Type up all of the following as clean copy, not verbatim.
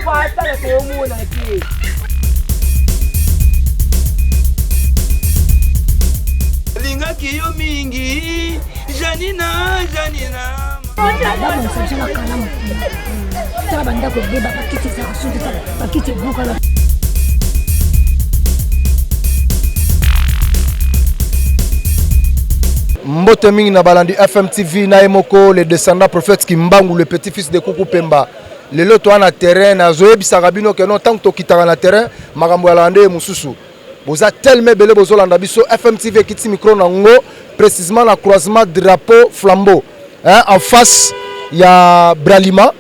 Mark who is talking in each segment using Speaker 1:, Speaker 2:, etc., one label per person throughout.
Speaker 1: Eloko asala toomona te.
Speaker 2: Lingaki yo mingi Janina Janina.
Speaker 3: Babongisa biso na kalamu tala bandako ebeba bakiti ezalaka suki tala bakiti ebukana.
Speaker 4: Mbote mingi na balandi FMTV na ye moko le descendant prophète Kimbangu le petit fils de Kuku Pemba. Lelo toa na terrain nazoyebisaka bino ke non ntango tokitaka na terrain makambo ya landa ye mosusu. Boza tellement ebele bozolanda biso FMTV ekiti micro na ngo précisément na croisement drapeau flambeau hein, en face ya Bralima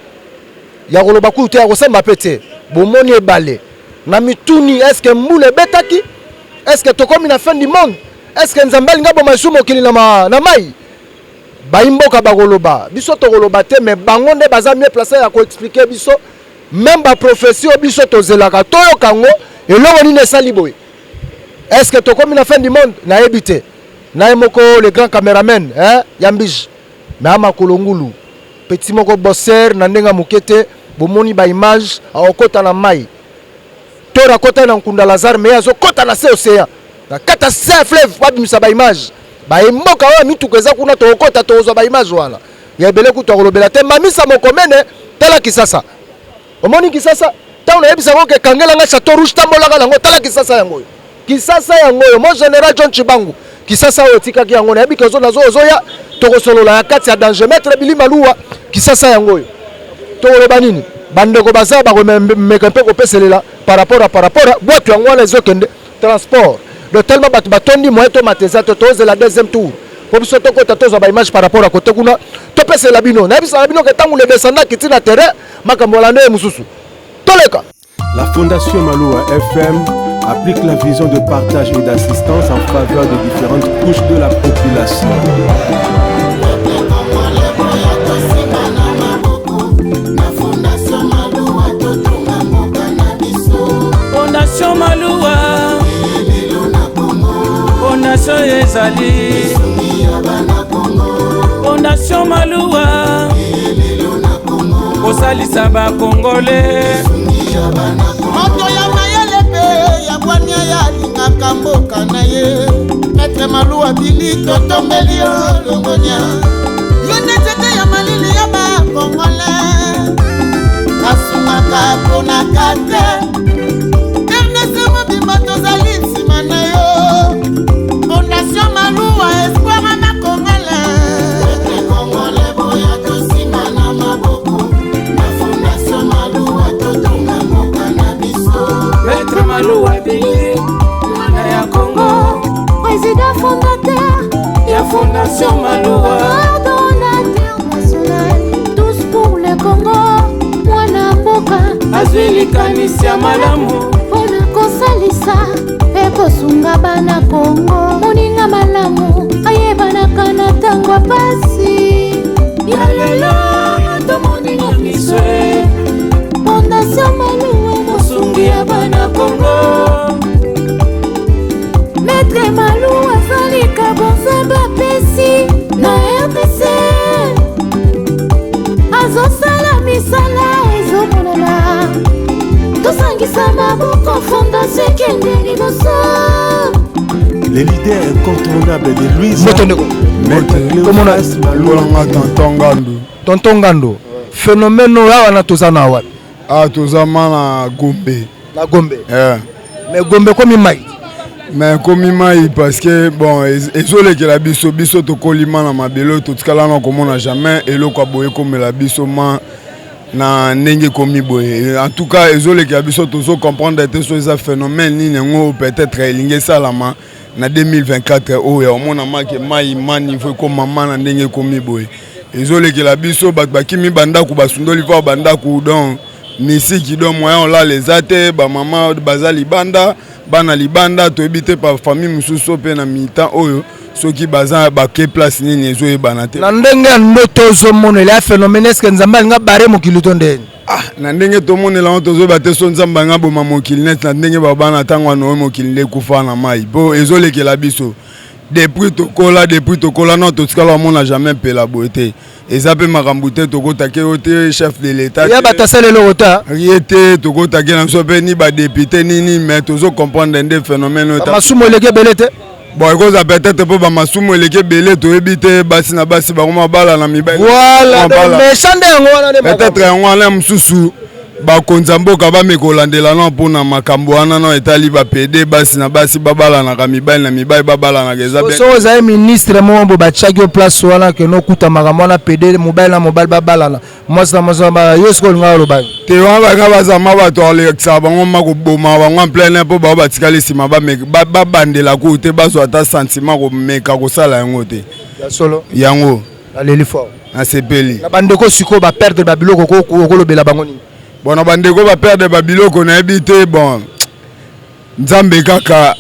Speaker 4: ya koloba kutu te ya kosamba mpe te bomoni ebale na mituni est ce que mbula ebetaki est ce que tokomi na fin du monde est ce que nzambe alingi aboma lisusu mokili na, ma, na mai bayi mboka bakoloba biso tokoloba te mais bango nde baza mieux place ya koexplike biso meme baprophetie oyo biso tozelaka toyoka yango eloko nini esali boye est ce que tokomi na fin du monde nayebi te na ye moko le grand cameraman hein, ya mbiji me amakolo ngulu petit moko bosser na ndenge ya moke te bomoni baimage akokota na mai Tor akotaki na nkunda Lazare mais ye azokota na se ocean na kati ya se ya fleuve po abimisa ba image baye mboka oyo mituka eza kuna tokokota tokozwa ba image wana ya ebele kutu akolobela te mamisa mokomene tala kisasa omoni kisasa ntango nayebisa yango ke kangela nga chateau rouge tambolaka nango tala kisasa yango oyo kisasa yango oyo mon général John Chibangu kisasa oyo otikaki yango nayebi ke nazo ozoya tokosolola ya kati ya danger maître Billy Maluwa kisasa yango oyo tokoloba nini bandeko baza bakomeka mpe kopeselela par rapport à par rapport à bwatu yango wana ezokende transport donc tellement bato batondi moyen tomata eza te tozela deuxième tour mpo biso tokota tozwa baimage par rapport à kote kuna topesela bino nayebisaka bino ke ntango le descendant akiti na terrain makambo alanda ye mosusu toleka.
Speaker 5: La Fondation Maloua FM applique la vision de partage et d'assistance en faveur des différentes couches de la population.
Speaker 2: Fondation Maloua Fondation ezali Fondation Maloua kosalisa bakongole
Speaker 6: moto ya mayele mpe ya bwania ya alingaka mboka na ye metre maluwa bili totombeli yo longonia yo nde nzete ya malili ya bakongole asungaka ponaka te rdc mobimba tozali nsima na yo fondation maluwa espoir ya bakongole congolais boya tosima na maboko na fondation maluwa totonga mboka na biso
Speaker 2: Maître Maluwa Bili mwana ya Congo
Speaker 7: président fondateur
Speaker 2: ya Fondation Maluwa
Speaker 7: coordonnateur national tous pour le Congo mwana mboka
Speaker 2: azwi likanisi ya malamu
Speaker 7: mpona kosalisa mpe kosunga bana Kongo moninga malamu ayebanaka na ntango ya pasi
Speaker 2: ya lelo tomoni na miso
Speaker 7: Fondation Maluwa
Speaker 2: mosungi ya bana Kongo
Speaker 7: Maître Malu azali kabo Nzambe apesi na RDC azosala misala ezomonana tosangisa maboko fondation ekende liboso.
Speaker 5: Les leaders incontournables de Louise
Speaker 4: Mbote ndeko.
Speaker 5: Maître Cléophas Maluwa
Speaker 8: Kolanga tonton Ngandu.
Speaker 4: Tonton Ngando phénomène oyo awa na toza na wapi?
Speaker 8: Ah toza ma na Gombe.
Speaker 4: Na Gombe.
Speaker 8: Eh.
Speaker 4: Mais Gombe ekomi mai.
Speaker 8: Mais ekomi mai parce que bon ezolekela biso biso tokoli ma na mabele oyo totikala na komona jamais eloko ya boye ekomela biso ma na ndenge ekomi boye. En tout cas ezolekela biso tozo comprendre te so eza phénomène nini yango peut-être elingi esalama na 2024 oyo ya omona make mai ma niveau ekoma ma na ndenge ekomi boye ezolekela biso bato bakimi bandako basundoli va bandako donc misiki donc moyen olala eza te bamama baza libanda bana libanda toyebi te pa famille mosusu mpe na mi-temps oyo soki baza bake place nini ezoyebana te
Speaker 4: Na ndenge ya ndoto ozomonela ya phénomène est-ce que Nzambe alinga bare mokili to ndeni?
Speaker 8: Ah, na ndenge tomonela yango tozoyeba te so nzambe anga boma mokili neti na ndenge babana ntango ya noe mokili nde ekufa na mai mpo ezolekela biso. Depuis tokola, depuis tokola non, totikala komona jamais mpela boye te. Eza mpe makambo te, tokotake yo te, chef de l'État.
Speaker 4: Ya bato asala eloko te.
Speaker 8: Ye te, tokotake na biso mpe ni badéputé nini, mais tozocomprendre nde phénomène oyo.
Speaker 4: Masumu eleki ebele te.
Speaker 8: Bon, ekozala peut-être mpo bamasumu eleki ebele, toyebi te. Basi na basi bango mabala na mibali.
Speaker 4: Voilà, méchant nde yango wana nde.
Speaker 8: Peut-être yango wana. Mosusu bakonzi ya mboka bameka kolandela no mpona makambo wana no etali bapédé, basi na basi babalanaka, mibali na mibali babalanaka, eza bien.
Speaker 4: Soki ozali ministre moko boye, batiaki yo place wana, kende okuta makambo wana, pédé, mobali na mobali babalana, mwasi na mwasi babalana, yo sikoyo olinga oloba?
Speaker 8: Te, wana baka bazama bato alekisaka bango ma koboma bango en plein air, mpo bango batikali nsima, babandela ku te, bazwa ata sentiment komeka kosala yango te.
Speaker 4: Ya solo.
Speaker 8: Yango.
Speaker 4: Aleli fort.
Speaker 8: Nasepeli.
Speaker 4: Na bandeko sikoyo baperdre babiloko, okolobela bango nini?
Speaker 8: Bon, na bandeko baperdre babiloko, nayebi te. Bon, Nzambe kaka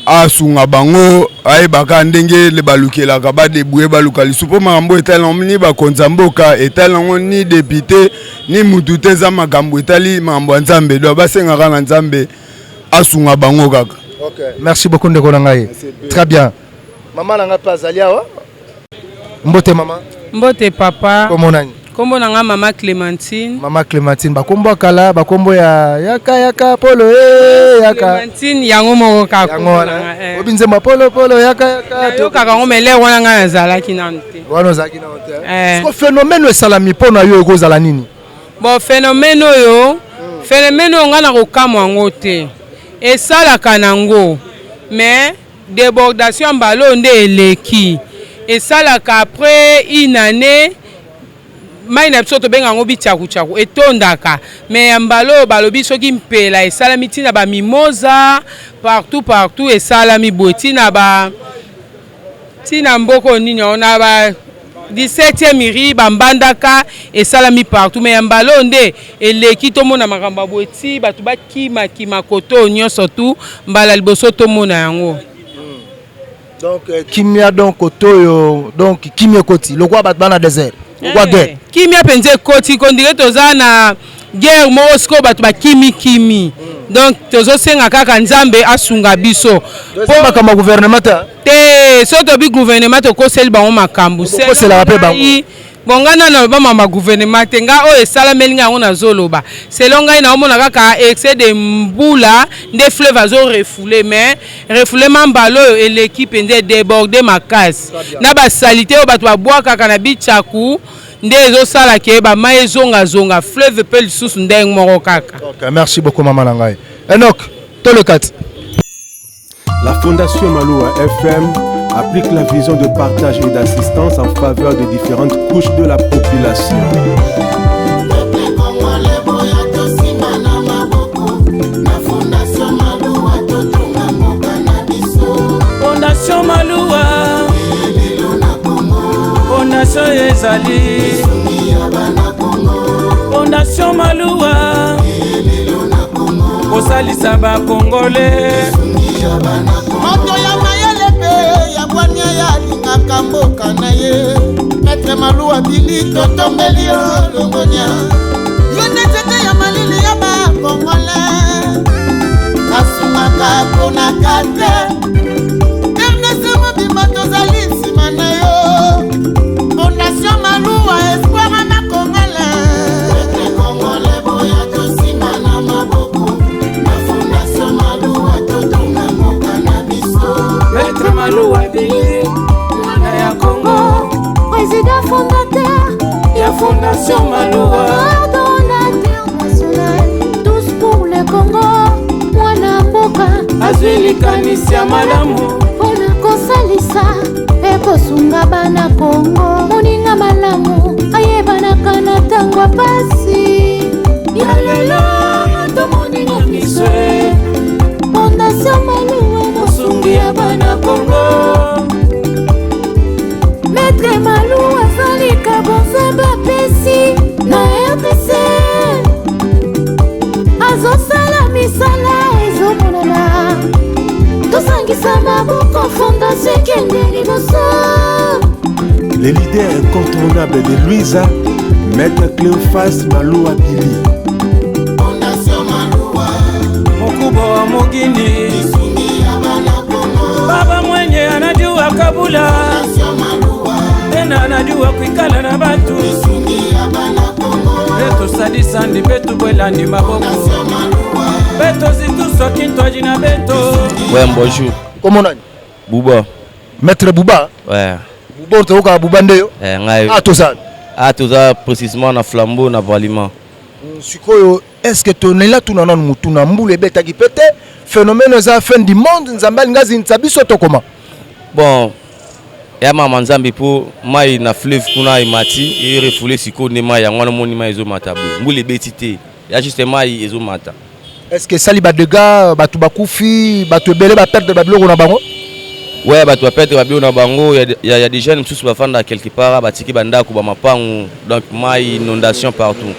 Speaker 8: asunga bango, ayebaka ndenge balukelaka, badébrouiller, baluka lisu, mpo makambo etali yango ni bakonzi ya mboka, etali yango ni député ni mutu te. Eza makambo etali makambo ya Nzambe, donc basengaka na Nzambe asunga bango kaka.
Speaker 4: Okay. Merci beaucoup, ndeko na ngai. Très bien. Mama na ngai mpe azali awa. Mbote, mama.
Speaker 9: Mbote, papa.
Speaker 4: Kombo nani?
Speaker 9: Kombo na nga mama Clémentine.
Speaker 4: Mama Clémentine, bakombo ya kala, bakombo ya yaka yaka polo e yaka.
Speaker 9: Clémentine yango moko kaka.
Speaker 4: Yango wana obi nzembo ya polo polo yaka yaka.
Speaker 9: Nayokaka yango, mais l'heure wana ngai nazalaki nanu te.
Speaker 4: Wana ozalaki nano te. Siko phénomène oyo esalami, mpo na yo ekozala nini?
Speaker 9: Bon, phénomène oyo ngai na kokamwa yango te, esalaka nango, mais débordation ya mbala oyo nde eleki. Esalaka après une année, mai na biso tobenga yango bitiakutiaku, etondaka, mais ya mbala oyo balobi soki mpela esalami ntina bamimosa partout partout, esalami boye ntina ba ntina mboka nini yango na ba 17e rue, bambandaka, esalami partout, mais ya mbala oyo nde eleki. Tomona makambo ya boye ti bato bakimakima kote oyo nyonso tu, mbala liboso tomona yango.
Speaker 4: Donc kimia, donc kote oyo, donc kimia ekoti lokola bato bana désert, lokola guerre.
Speaker 9: Kimia mpenza ekoti, on dirait toza na guerre moko. Sikoyo bato bakimikimi, donc tozosenga kaka Nzambe asunga biso.
Speaker 4: Po makambo ya gouvernement te?
Speaker 9: Te, so tobi gouvernement, tokoseli bango makambo.
Speaker 4: Bokoselaka mpe bango.
Speaker 9: Bon, ngai nano naloba mama gouvernement te. Ngai oyo esalameli ngai yango nazoloba. Selon ngai, naomona kaka excès de mbula nde fleuve azorefouler, mais refoulement mbala oyo eleki mpenza, edéborde makasi na basaleté oyo bato babwakaka na bityaku, nde ezosala ke bamai ezongazonga fleuve mpe lisusu ndenge moko kaka.
Speaker 4: Ok, merci beaucoup, mama na ngai. Enok toleka ti.
Speaker 5: La Fondation Maloua FM applique la vision de partage et d'assistance en faveur de différentes couches de la population.
Speaker 6: Congolais, boya tosimba na maboko na Fondation Maluwa, totonga mboka na biso.
Speaker 2: Fondation Maluwa.
Speaker 6: Lelo na Kongo.
Speaker 2: Fondation ezali
Speaker 6: lisungi ya bana Kongo.
Speaker 2: Fondation Maluwa.
Speaker 6: Lelo na Kongo.
Speaker 2: Kosalisa bakongole.
Speaker 6: Lisungi ya bana Kongo. Moto ya mayele mpe ya bwania, ya alingaka mboka na ye, Maître Maluwa Bili, totombeli yo longonia. Yo nde nzete ya malili ya bakongole, asungaka mponaka te. RDC mobimba tozali nsima na yo. Fondation Maluwa, espoir na Congolais. Congolais, boya tosimba na maboko na Fondation Maluwa, totonga mboka na biso.
Speaker 2: Maître Maluwa Bili, mwana ya Kongo.
Speaker 7: Président fondateur
Speaker 2: ya Fondation Maluwa.
Speaker 7: Coordonnateur national, tous pour le Congo, mwana mboka.
Speaker 2: Azwi likanisi ya malamu.
Speaker 7: Mpona kosalisa mpe kosunga bana Kongo. Moninga malamu ayebanaka na ntango ya pasi.
Speaker 2: Ya lelo tomoni na miso.
Speaker 7: Fondation Maluwa.
Speaker 2: Mosungi ya bana Kongo.
Speaker 7: Maître Malu azali kabo Nzambe apesi na RDC. Azosala misala ezomonana. Tosangisa maboko, fondation ekende liboso.
Speaker 5: Les leaders incontournables de Louisa, Maître Cléophas Maloua Billy.
Speaker 6: Fondation Maluwa.
Speaker 2: Mukubwa wa mugini.
Speaker 6: Lisungi ya bana Kongo.
Speaker 2: Baba mwenye anajua. mbula tena najua kuikala na batu mpe tosalisandi mpe tubwelandi maboko mpe tozituswaki ntwaji na beto.
Speaker 10: Ouais, bonjour.
Speaker 4: Kombo nani?
Speaker 10: Buba.
Speaker 4: Maître Buba?
Speaker 10: Ouais.
Speaker 4: Buba, toyokaka Buba nde yo?
Speaker 10: Eh, ngai.
Speaker 4: Ah, toza.
Speaker 10: Ah, toza précisément na Flambeau na Bralima.
Speaker 4: Sikoyo, est ce que tonela tuna nanu motuna, mbula ebetaki mpe te, phénomène eza fin du monde, Nzambe alingi azinisa biso tokoma?
Speaker 10: Bon, ya mama Nzambe, mpo mai na fleuve kuna emati, erefouler sikoyo nde mai yango wana omoni mai ezomata boye. Mbula ebeti te, ya juste mai ezomata.
Speaker 4: Est ce que esali badégâts, bato bakufi, bato ebele baperdre babiloko na bango?
Speaker 10: Ouais, bato baperdre babiloko na bango. Ya des jeunes mosusu bafandaka quelque part, batiki bandako, bamapangu, donc mai, inondation partout.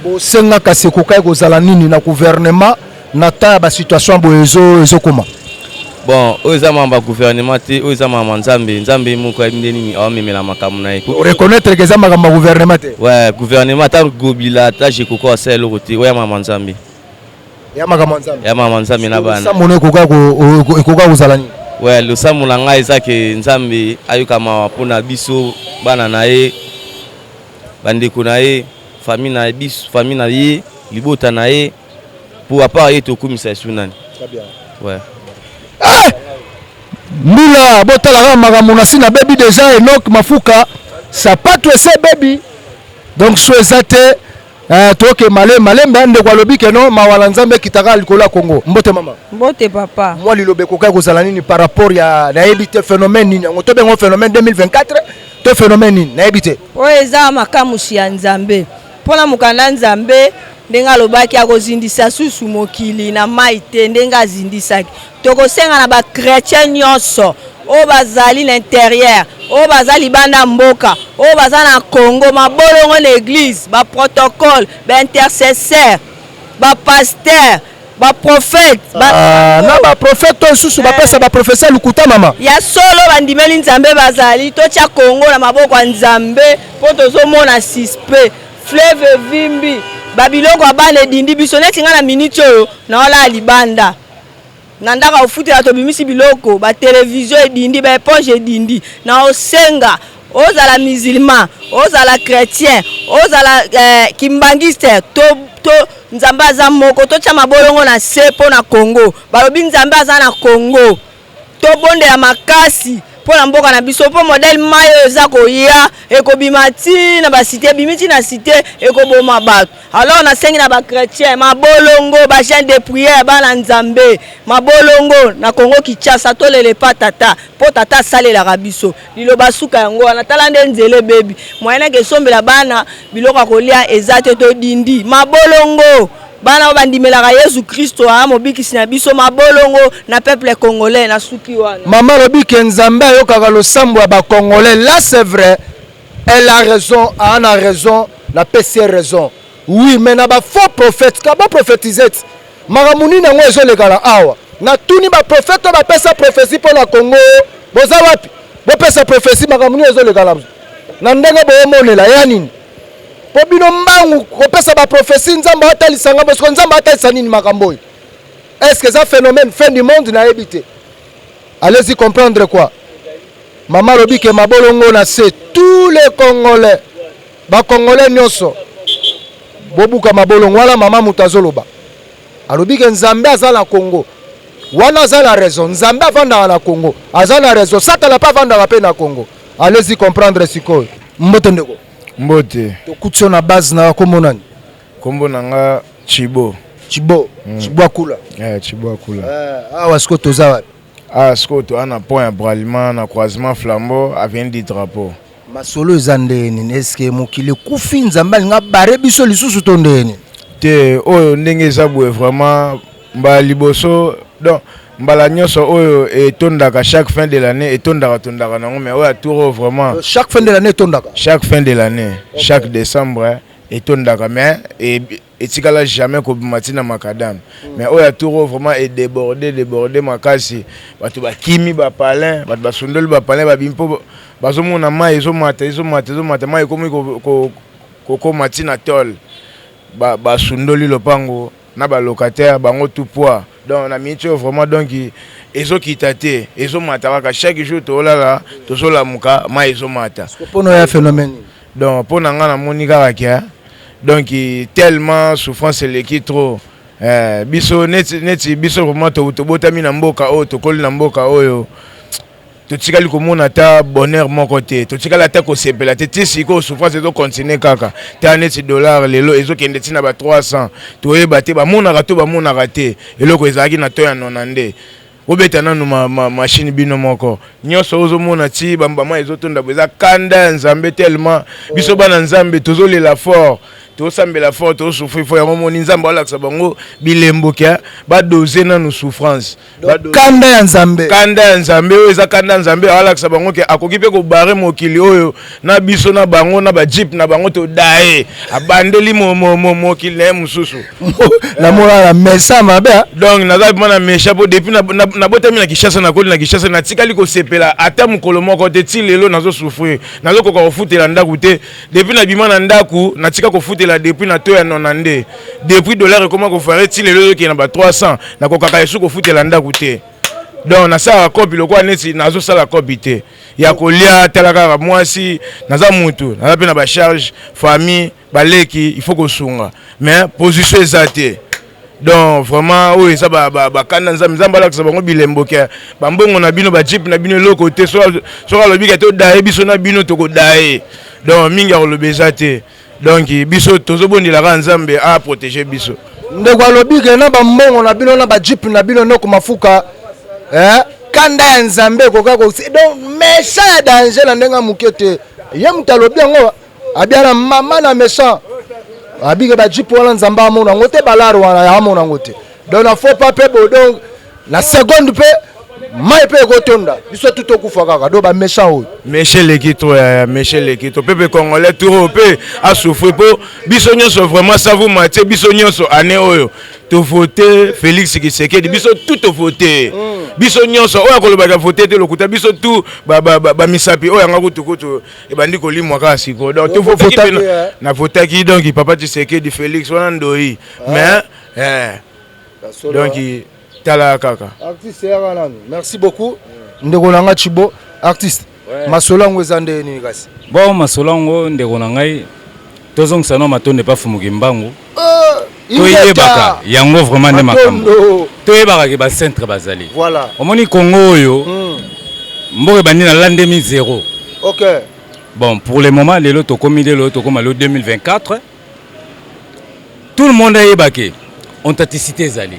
Speaker 4: Bosenga kasi ekokaki kozala nini na gouvernement na temps ya basituation boye ezokoma?
Speaker 10: Bon, oyo eza makambo ya gouvernement te, oyo eza makambo ya Nzambe. Nzambe moko ayebi nde nini aomemela makambo na ye.
Speaker 4: Reconnaître ke eza makambo ya gouvernement te?
Speaker 10: Ouais, gouvernement, ata Gobila, ata Jekoko asala eloko te. Oyo ya makambo ya Nzambe.
Speaker 4: Ya makambo ya Nzambe.
Speaker 10: Ya makambo ya Nzambe na bana.
Speaker 4: Losambo ekoka kozala nini?
Speaker 10: Ouais, losambo na ngai eza ke Nzambe ayoka mawa mpona biso bana na ye, bandeko na ye, famille na biso, famille na ye, libota na ye, po à part ye tokumisa esu nani? Ouais.
Speaker 4: Eh! Mbula, botalaka makambo na si nabebi déjà. Enok Mafuka, sapatu ese ebebi, donc so eza te. Toke male malembe. Ndeko alobi ke no mawa na Nzambe ekitaka likolo ya Kongo. Mbote mama.
Speaker 1: Mbote papa.
Speaker 4: Mwa liloba ekokaki kozala nini par rapport ya, nayebi te, phénomène nini yango tobengo, phénomène 2024 to phénomène nini, nayebi te?
Speaker 1: Oyo eza makamusi ya Nzambe, mpona mokanda Nzambe ndenge alobaki akozindisa susu mokili na mai te ndenge azindisaki. Tokosenga na bachrétien nyonso oyo bazali na intérieur, oyo baza libanda mboka, oyo baza na Congo, mabolongo na église, baprotocole, baintercesseur, bapasteur, baprophète.
Speaker 4: Ah, na baprophète oyo susu bapesa baprophétie ya lokuta, mama.
Speaker 1: Ya solo bandimeli Nzambe bazali. Totya Congo na maboko ya Nzambe, mpo tozomona suspect, fleuve evimbi, babiloko ya bana edindi. Biso neti ngai na miniti oyo naolala libanda na ndako akofutela, tobimisi biloko, batelevizio edindi, baéponge edindi. Na osenga, ozala musulman, ozala chrétien, ozala kimbangiste, to Nzambe aza moko. Totya mabolongo na se mpo na Congo. Balobi Nzambe aza na Congo. Tobondela makasi mpo na mboka na biso, mpo modèle mai oyo eza koya ekobima ti na bacité, ebimi ti na cité, ekoboma bato. Alors nasengi na bachrétien mabolongo, bachaîne de prière, bana Nzambe, mabolongo na Congo Kinshasa. Tolela epa Tata, mpo Tata asalelaka biso. Liloba suka yango wana. Tala nde nzela ebebi, moyen nake esombela bana biloko ya kolia eza te. Todindi mabolongo, bana oyo bandimelaka Yesu Kristo aya mobikisi na biso, mabolongo na peuple congolais. Na suki wana.
Speaker 4: Mama alobi ke Nzambe ayokaka losambo ya bacongolais. Là c'est vrai, elle a raison, aa na raison, napesi ye raison, oui. Mais na bafaux prophète ka baprophétise ti makambo nini yango ezolekana awa? Natuni baprophète oyo bapesa prophétie mpo na Congo, boza wapi? Bopesa prophétie, makambo nini ezolekana na ndenge boyomonela ya nini? Mpo bino mbangu kopesa baprophétie, Nzambe atalisanga bosiko, Nzambe atalisa nini? Makambo oyo, est ce que eza phénomène fin du monde? Nayebi te, allez-y comprendre quoi. Mama alobi ke mabolongo na se, tous les Congolais, bacongolais nyonso bobuka mabolongo wana. Mama moto azoloba, alobi ke Nzambe aza na Congo. Wana aza na raison, Nzambe avandaka na Congo, aza na raison. Satana mpe avandaka mpe na Congo, allez-y comprendre. Sikoyo, mbote ndeko.
Speaker 8: Mbote.
Speaker 4: Tokuti yo na base na kombo nani?
Speaker 8: Kombo na nga Chibo.
Speaker 4: Chibo. Chibo akula.
Speaker 8: Eh, Chibo akula.
Speaker 4: Awa sikoyo toza wapi?
Speaker 8: Ah, sikoyo toza na pont ya Bralima, na croisement Flambeau, avenue du Drapeau.
Speaker 4: Masolo eza ndenge nini? Eske mokili ekufi, Nzambe alinga bare biso lisusu to ndenge nini?
Speaker 8: Te, oyo ndenge eza boye, vraiment mbala liboso, donc mbala nyonso oyo etondaka chaque fin de l'année, etondaka tondaka nango, mais oyo ya tour oyo vraiment.
Speaker 4: Chaque fin de l'année etondaka?
Speaker 8: Chaque fin de l'année, chaque décembre etondaka, mais etikala jamais kobima ntina macadam. Mais oyo ya tour oyo vraiment edéborde, déborde makasi. Bato bakimi bapalin, bato basundoli bapalin, babimi mpo bazomona mai ezomata, ezomata, ezomata. Mai ekomi kokoma ntina tole, basundoli lopango na balocataire bango tout poids. Donc na miniti oyo vraiment, donc
Speaker 11: Ezokita te, ezomata kaka chaque jour tolala tozolamuka mai ezomata.
Speaker 4: Mpo ya phénomène?
Speaker 11: Donc mpo na ngai namoni kaka ke donc tellement souffrance eleki trop. Biso neti biso vraiment tobotami na mboka oyo, tokoli na mboka oyo, totikali komona ata bonheur moko te, totikali ata kosepela te. Ti sikoyo souffrance ezocontinue kaka. Tala neti dollar lelo ezokende ntina ba 300, toyeba te bamonaka to bamonaka te. Eloko ezalaki na to ya nona nde obeta nanu machine bino moko nyonso ozomona ti bambama ezotonda bo. Eza kanda ya Nzambe tellement biso bana Nzambe tozolela fort, tosambela fort, tozosouffrir fort. Yango moni Nzambe alakisa bango bilembo ke badose nanu souffrance.
Speaker 4: Kanda ya Nzambe.
Speaker 11: Kanda ya Nzambe oyo eza kanda ya Nzambe. Alakisa bango ke akoki mpe kobarrer mokili oyo na biso na bango na bajeep na bango todaye, abandeli mokili na ye mosusu.
Speaker 4: Namona na mesa mabe.
Speaker 11: Donc naza mwana méchant mpo depuis nabotami na Kinshasa, nakoli na Kinshasa, natikali kosepela ata mokolo moko te. Ti lelo nazosouffrir, nazokoka kofutela ndako te. Depuis nabima na ndako, natika kofutela depuis na to ya nona nde. Depuis dollar ekoma kofare ti lelo ezokende na ba 300, nakokaka esu kofutela ndako te. Donc nasalaka kopi lokola neti nazosala kopi te ya kolia. Tala kaka mwasi, naza mutu, naza mpe na bacharge, famille, baleki, il faut kosunga, mais position eza te. Donc vraiment oyo eza bakanda Nzambe. Nzambe alakisa bango bilembo ke bambongo na bino, bajeep na bino, eloko te. Soki alobi ke todaye biso na bino, tokodaye. Donc mingi ya koloba eza te. Donc biso tozobondelaka Nzambe aprotéger biso.
Speaker 4: Ndeko alobi ke na bambongo na bino na bajeep na bino, ndeko mafuka, eh? Kanda ya Nzambe ekoka ko donc méchant ya danger na ndenge ya moke te. Ye moto alobi yango, abia na mama na méchant, abike bajeep wana Nzambe amona yango te, balare wana amona yango te. Donc na faut pas mpe bo, donc na seconde mpe mai mpe ekotonda, biso tu tokufa kaka. Donc baméchant oyo.
Speaker 11: Méchant eleki trop yaya, méchant eleki trop. Peuple congolais trop mpe asouffrir mpo biso nyonso vraiment savu matie biso nyonso. Année oyo tovote Félix Tshisekedi, biso tout tovote, biso nyonso. Oyo akolobaka vote te, lokuta. Biso tout bamisapi oyo yanga kutukutu ebandi kolimwa kaka sikoyo. Donc tovotaki, navotaki donc papa Tshisekedi Félix wana ndoi, mais donc tala kaka.
Speaker 4: Artiste yaka nanu. Merci beaucoup ndeko na nga Chibo artiste. Masolo yango eza nde nini kasi?
Speaker 12: Bon, masolo yango, ndeko na ngai, tozongisa no matondo epa Fumuki Mbangu. Toyebaka yango vraiment nde makambo toyebaka ke bacentre bazali. Omoni Congo oyo, mboka ebandi na l'an 2000. Bon, pour le moment lelo tokomi, lelo tokóma lelo 2024, tout le monde ayebake authenticité ezali.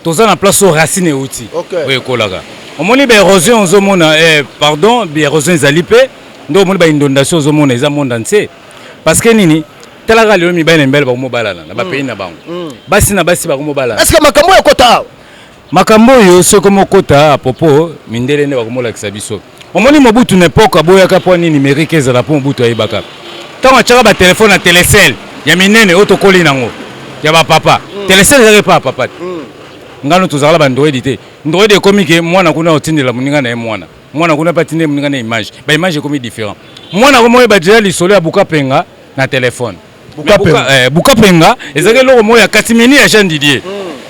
Speaker 12: Toza na place oyo racine euti, oyo ekolaka. Omoni baérosion ozomona, pardon, baérosion ezali mpe nde omoni bainondation ozomona eza monde entier. Parce que nini? Talaka lelo mibali na mibali bakomobalana na bapays na bango, basi na basi bakomobalana.
Speaker 4: Est ce que makambo oyo ekota awa?
Speaker 12: Makambo oyo soki mokota à propos mindele nde bakomolakisa biso. Omoni Mobutu na époque aboyaka mpo nini numérique ezala, mpo Mobutu ayebaka ntango atiaka batelefone na Telecel ya minene oyo tokoli nango ya bapapa. Telecel ezalaki epa ya papa te. Ngano tozalaka baandroid te. Android ekomi ke mwana kuna otindela moninga na ye, mwana mwana kuna mpe atindeli moninga na image, baimage ekomi différent. Mwana komo oyeba deja lisolo ya Bukapenga na telefone. Bukapenga ezalaki eloko moko ya katimini ya Jean Didier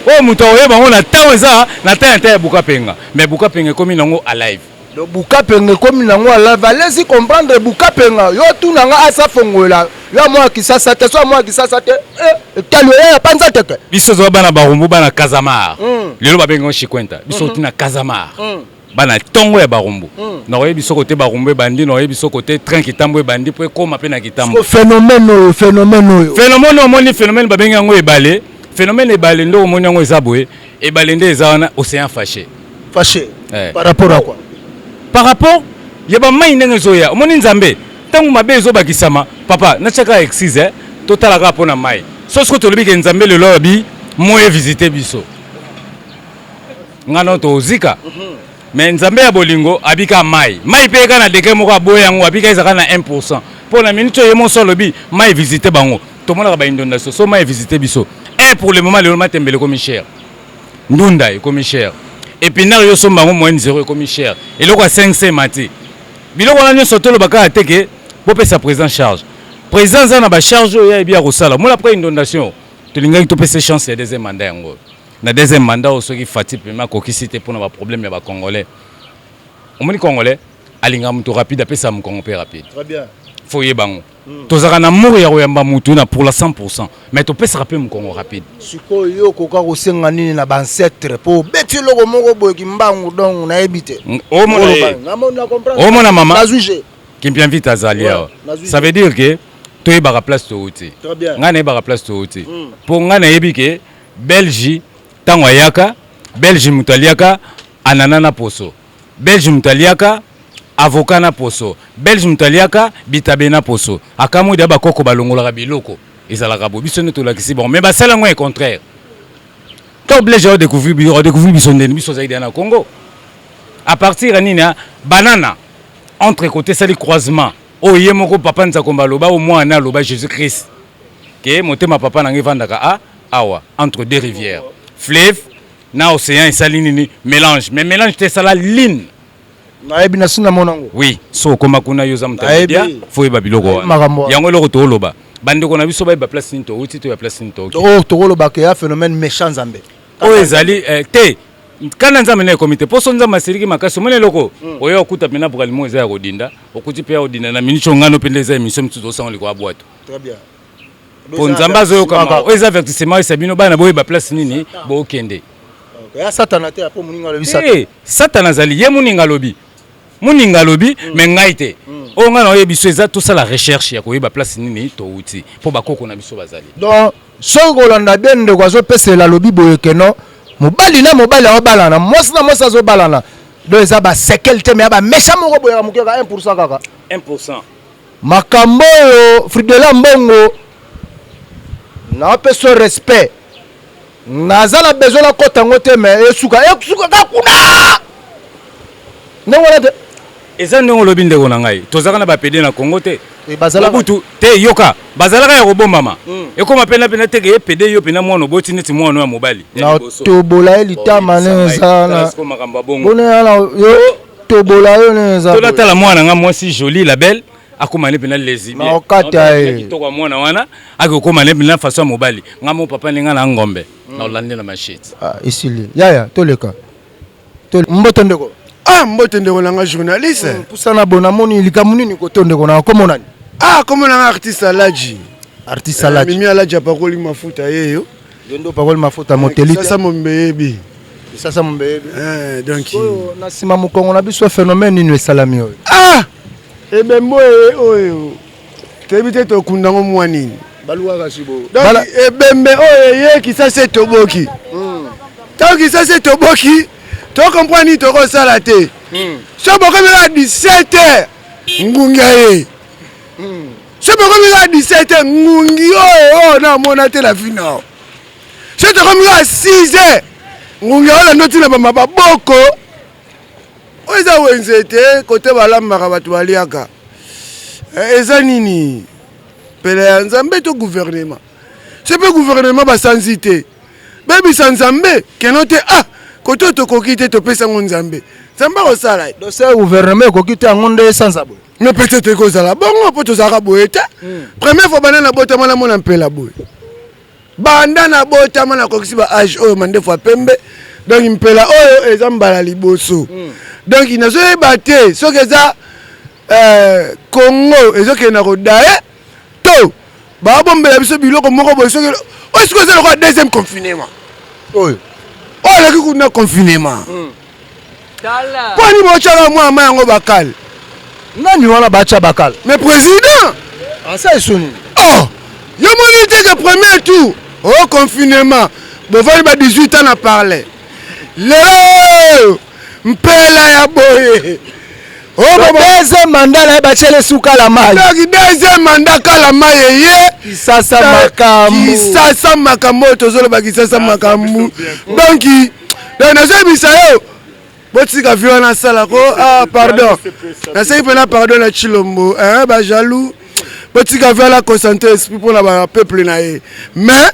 Speaker 12: oyo moto akoyeba yango na ntango eza na ntan ya ntan ya Bukapenga, mais Bukapenga ekomi nango alive.
Speaker 4: Donc Bukapenga ekomi nango alive. Allez-y comprendre Bukapenga. Yo tuna nga asa fongola yo mwa Kisasa te, so mwa Kisasa te, etali oyo ya panza teke.
Speaker 12: Biso toza bana Barumbu, bana Kazamar. Lelo babengi Chikwenta, biso tina Kazamar, bana ntongo ya Barumbu. Nakoyebi soko te Barumbu ebandi, nakoyebi soko te train Kitambo ebandi mpo ekóma mpe na Kitambo.
Speaker 4: Phénomène oyo, phénomène oyo.
Speaker 12: Phénomène omoni, phénomène babengi yango ebale. Phénomène ebale nde omoni yango eza boye. Ebale nde eza wana, océan fâché.
Speaker 4: Fâché par rapport à quoi?
Speaker 12: Par rapport ya bamai ndenge ezoya. Omoni Nzambe ntango mabe ezobakisama, papa natiaka excuse, totala kaka mpo na mai. So soki tolobi ke Nzambe lelo alobi moi evisite biso, ngano tozika. Mais Nzambe ya bolingo abika mai, mai mpe eka na degré moko aboya yango, abika ezalaka na 1 mpo na minute oyo. Ye moso alobi mai visite bango, tomonaka bainondation. So mai visite biso e pour le moment lelo matembele ekomi cher, ndunda ekomi cher, épinard yo somba yango moyenne 0 ekomi cher, eloko ya 5 emati. Biloko wana nyonso toloba kaka te ke bopesa président charge. Président aza na bacharge oyo ayebi ya kosala. Mona après inondation tolingaki topesa chance ya deuxième mandat yango. Na deuxième mandat oyo soki Fatshi pema akokisi te pona ba problème ya ba congolais. Omoni congolais alingaka moto rapide apesaka mokongo mpe rapide.
Speaker 4: Très bien.
Speaker 12: Faut oyeba yango. Tozalaka na amour ya koyamba motu na pour la 100% mais topesaka mpe mokongo rapide.
Speaker 4: Sikoyo yo okoka kosenga nini na ba ancêtre po obeti eloko moko boye kimbangu donc nayebi te.
Speaker 12: Omona ye. Omona mama.
Speaker 4: Nazwi je.
Speaker 12: Kimpianvita azali awa. Ça veut dire que toyebaka place towuti. Ngai nayebaka place towuti. Po ngai nayebi ke Belge tango ayaka, Belge moto aliaka anana na poso. Belge moto aliaka avocat na poso. Belge moto aliaka bitabe na poso. Akamwe deja bakoko balongolaka biloko. Ezalaka boye. Biso nde tolakisi bango. Mais basala yango contraire. Tango Belge ayo découvrir biso, a découvrir biso ndeni biso ozali deja na Congo. À partir ya nini banana entre côté esali croisement. Oyo ye moko papa Nzakomba aloba, oyo mwana aloba Jésus Christ. Ke motema papa na ngai evandaka a awa entre deux rivières. Fleuve na océan esali nini mélange. Mais mélange te esala ligne.
Speaker 4: Nayebi na sina mona ngo.
Speaker 12: Oui, so okoma kuna yo oza moto ya media, faut oyeba biloko wana. Yango eloko tooloba. Bandeko na biso bayeba place nini towuti, toyeba place nini tokoki.
Speaker 4: Oyo tokoloba ke ya phénomène méchant Nzambe.
Speaker 12: Oyo ezali te kanda Nzambe na ekomi te. Poso Nzambe asiliki makasi, omoni eloko oyo okuta pena bralimo eza ya kodinda, okuti pe ya kodinda na minute oyo ngano pe nde eza émission mosusu tosango likolo ya bwato.
Speaker 4: Très bien.
Speaker 12: Po Nzambe azoyoka mawa. Oyo eza avertissement esa bino bana boyeba place nini bokende.
Speaker 4: Ya Satana te apo moninga alobi Satana.
Speaker 12: Te, Satana azali ye moninga alobi. Moninga alobi mais ngai te. Oyo ngai naoyebi biso eza tosala recherche ya koyeba place nini towuti po bakoko na biso bazali.
Speaker 4: Donc soki kolanda bien ndeko azopesela alobi boye que non mobali na mobali aobalana mwasi na mwasi azobalana donc eza ba sekele te mais ya ba méchant moko boyaka moke kaka 1% kaka.
Speaker 12: 1%.
Speaker 4: Makambo oyo Fridolin Ambongo napesa yo respect naza na besoin nakota yango te mais esuka esuka kaka kuna ndenge wana te.
Speaker 12: Eza ndenge olobi ndeko na ngai, tozalaka na ba pede na Congo te. Mobutu te yoka, bazalaka ya kobombama. Ekoma pena pena te ke pede yo pena mwana oboti neti mwana ya mobali.
Speaker 4: Na tobola ye litama ne eza na. Bone yo tobola yo ne eza.
Speaker 12: Tola tala mwana nga mwasi jolie la belle akoma ne pena lesbienne.
Speaker 4: Na okata ye.
Speaker 12: Kitoko ya mwana wana akokoma ne pena façon ya mobali. Nga mo papa ne nga na ngombe. Na olandi na machete.
Speaker 4: Ah esili. Yaya toleka. Mbote ndeko.
Speaker 13: Ah mbote ndeko na nga journaliste.
Speaker 4: Pusana bona moni likambo nini koto ndeko na komona nani?
Speaker 13: Ah komona nga artiste Aladji.
Speaker 4: Artiste Aladji.
Speaker 13: Mimi Aladji apakoli mafuta yeyo.
Speaker 4: Yo ndo opakoli mafuta moteli.
Speaker 13: Sasa mombeyebi.
Speaker 4: Sasa mombeyebi.
Speaker 13: Donc
Speaker 4: oyo na sima mokongo na biso phénomène nini esalami oyo?
Speaker 13: Ah ebembo oyo toyebi te tokunda ngo mwa nini.
Speaker 4: Baluka kasi bo.
Speaker 13: Donc ebembe oyo eye Kisasa etoboki. Tango Kisasa etoboki, to comprendre nini tokosala te. So bokomi kaka 17 heures ngungi aye. So bokomi kaka 17 heures ngungi oyo oyo namona te na vie nao. So tokomi kaka 6 heures ngungi oyo nde otina bama baboko. Oyo eza wenze te kote balambaka bato baliaka. Eza nini? Mpela ya Nzambe to gouvernement? Se mpe gouvernement basanzi te. Bebisa Nzambe keno te ah kote oyo tokoki te topesa yango Nzambe. Nzambe akosala ye.
Speaker 4: Donc se gouvernement ekoki te yango nde esanza boye.
Speaker 13: Mais peut-être ekozala bongo mpo tozalaka boye te. Première fois banda nabotama namona mpela boye. Banda nabotama nakokisi ba age oyo mandefu ya pembe. Donc mpela oyo eza mbala liboso. Donc nazoyeba te soki eza Congo ezokende na kodaye to babombela biso biloko moko boye soki oyo sikoyo eza lokola deuxième confinement
Speaker 4: oyo
Speaker 13: oyo aleki kuna confinement mpo nini botyaka mwa ma yango bakale
Speaker 4: nani wana batya bakale
Speaker 13: mais président
Speaker 4: asa esoni
Speaker 13: oh yo moni te ke premier tour o confinement bovandi ba 18 ans na parle lelo mpela ya boye
Speaker 4: deuxième mandat na ye batiele suka la mai
Speaker 13: donc deuxième mandat kala mai eye
Speaker 4: Kisasa makambo
Speaker 13: Kisasa makambo oyo tozoloba Kisasa makambo donc donc nazoyebisa yo botika vie wana asala ko ah pardon nasengi mpena pardon na Tshilombo eh, ba jaloux botika vie wana concentre esprit mpona ba peuple na ye mais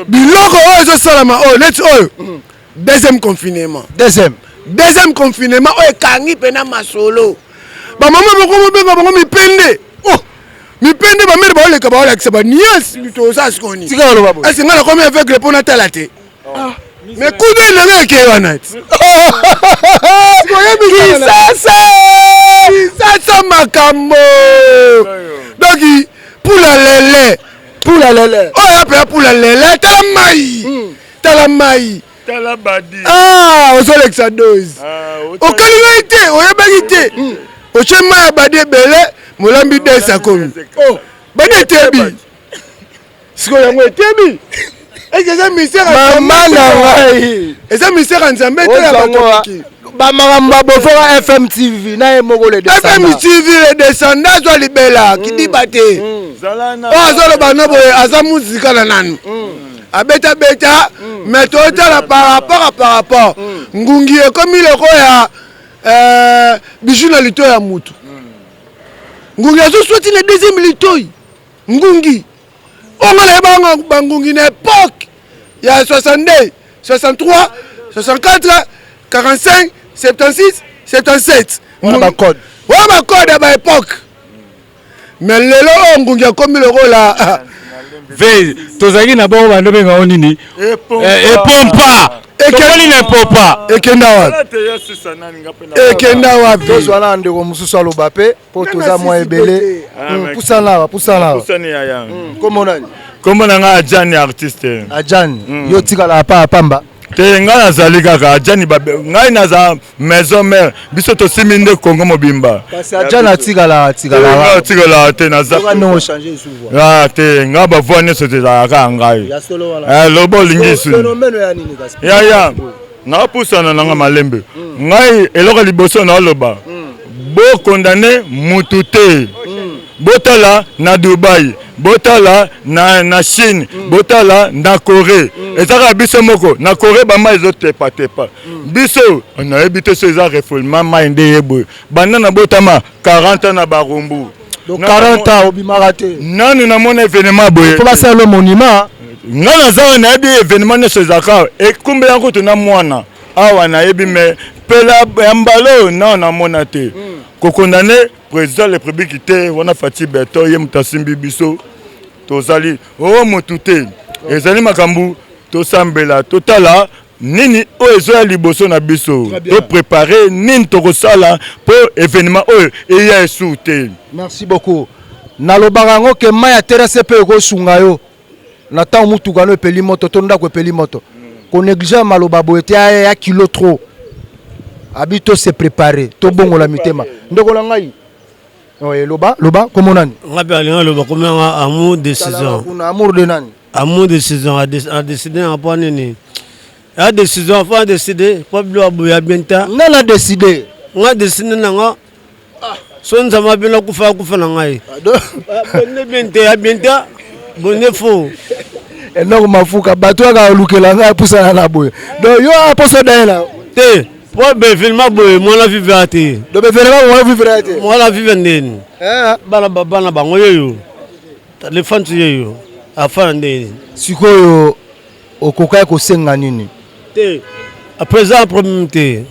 Speaker 13: biloko oyo ezosalama oyo neti oyo deuxième confinement
Speaker 4: deuxième
Speaker 13: deuxième confinement oyo ekangi mpena masolo bamama bokomobenga bango mipende oh mipende bamere baoleka baolakisa baniasi toza sikoni
Speaker 4: ese
Speaker 13: ngai nakomi aveugle mpo natala te. Mais kuda nanga eke wana ti.
Speaker 4: Kisasa!
Speaker 13: Kisasa makambo. Donc pula lele.
Speaker 4: Pula lele.
Speaker 13: Oyo ape pula lele tala mai. Tala mai.
Speaker 11: Tala badi.
Speaker 13: Ah, ozolekisa dose.
Speaker 11: Ah,
Speaker 13: Okali ngai te, oyebaki te. Otie mai ya badi ebele, molambi des akomi. Oh, badi etebi. Sikoyo yango etebi. Eke eza mystère ya
Speaker 4: Mama na ngai.
Speaker 13: Eza mystère ya Nzambe te ya bato mokili.
Speaker 4: Bamakambo ya bofoka FM TV na ye moko le
Speaker 13: descendant. FM TV le descendant azwa libela kidiba te. Oyo azoloba no boye aza muzika na nanu. Abetabeta mais totala par rapport à par rapport. Ngungi ekomi lokola euh, bijou na litoyi ya mutu. Ngungi azoswati na deuxième litoyi. Ngungi. Oyo nga nayebaka bangungi na époque ya 62 63 64 45 76 77
Speaker 4: wana bacode
Speaker 13: wana bacode ya baépoque mais lelo oyo ngungi akomi lokola
Speaker 12: ve tozalaki na bongo bando benga ngo nini epompa tokoli na epopa
Speaker 13: ekenda wapi ekenda wapi
Speaker 4: tozwa na ndeko mosusu aloba mpe mpo toza mwa ebele pusana awa pusana awa kombo nani
Speaker 11: kombo na ngai Ajani artiste
Speaker 4: Ajani yo tikala pa pamba
Speaker 11: te ngai nazali kaka Ajani ngai naza maison mère biso tosimbi nde Congo mobimba
Speaker 4: kasi Ajani atikala atikala
Speaker 11: atikala te naza ah te ngai ba voix nyonso ezalaka kaka ngai eh, loba olingi su yaya napusana nanga malembe ngai eloko liboso naloba bokondane mutu te botala na Dubai botala na, na Chine botala na Corée eza kaka biso moko na Corée bamai ezotepatepa biso nayebi te so eza refoulement mai nde ye boye banda na botama 40 ans na barumbu
Speaker 4: donc 40 ans obimaka te
Speaker 11: nanu namona événement boye
Speaker 4: po basala lo monument
Speaker 11: ngai naza wana nayebi événement nyonso ezalaka ekumbela kutu na mwana awa nayebi me mpela ya mbala oyo nao namona te kokondane président république te wana Fatshi Béton ye moto asimbi biso tozali o motu te ezali makambo tosambela totala nini oyo ezoya liboso na biso toprépare nini tokosala mpo événement oyo eya esu te.
Speaker 4: Merci beaucoup. Nalobaka yango ke mai ya terrasse mpe ekosunga yo na ntango motuka no epeli moto to ndako epeli moto. Konéglige maloba boye te ya kilo trop. Abi to se préparer, tobongola mitema. Ndeko na ngai oye loba loba kombo nani?
Speaker 14: Nga mpe alinga loba kombo nanga amour de saison.
Speaker 4: Kuna amour de nani?
Speaker 14: Amour de saison a décidé na mpo nini? A décision faut a décider po bilo aboya bien ta.
Speaker 4: Nga na décider.
Speaker 14: Nga décider na nga. So nzambe abena kufa akufa na ngai. Bonne bien te ya bien ta. Bonne faux.
Speaker 4: Eloko mafuka bato kaka olukela ngai apusana na boye donc yo aposo dayela
Speaker 14: te po bevelema boye mwana vivre te
Speaker 4: donc bevelema mwana vivre te
Speaker 14: mwana vivre ndeni bana bana bango yeyo lefantu yeyo afana ndeni
Speaker 4: sikoyo okokaki kosenga nini
Speaker 14: te président a problème te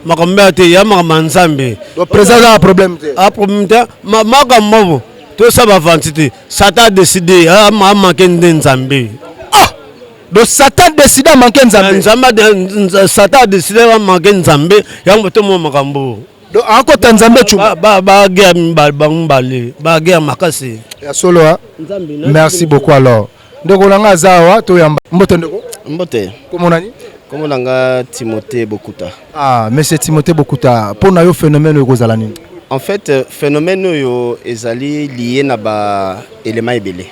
Speaker 14: makambo ya te ya makambo ya nzambe
Speaker 4: président aza na problème te
Speaker 14: a problème te makambo moko tosala bavanti te satan a décidé amanke nde nzambe
Speaker 4: ah donc satan décide amanke nzambe
Speaker 14: nzambe satan a décidé amanke nzambe yango tomona makambo
Speaker 4: donc akota nzambe
Speaker 14: cuma baguerre bango mibale baguerre makasi
Speaker 4: ya solo merci beaucoup alors ndeko na nga aza awa toyamba mbote ndeko
Speaker 15: mbote
Speaker 4: kombo nani
Speaker 15: kombo na nga Timothée Bokuta
Speaker 4: ah monsieur Timothée Bokuta mpo na yo phénomène oyo ekozala nini
Speaker 15: en fait phénomène oyo ezali lié na ba élément ebele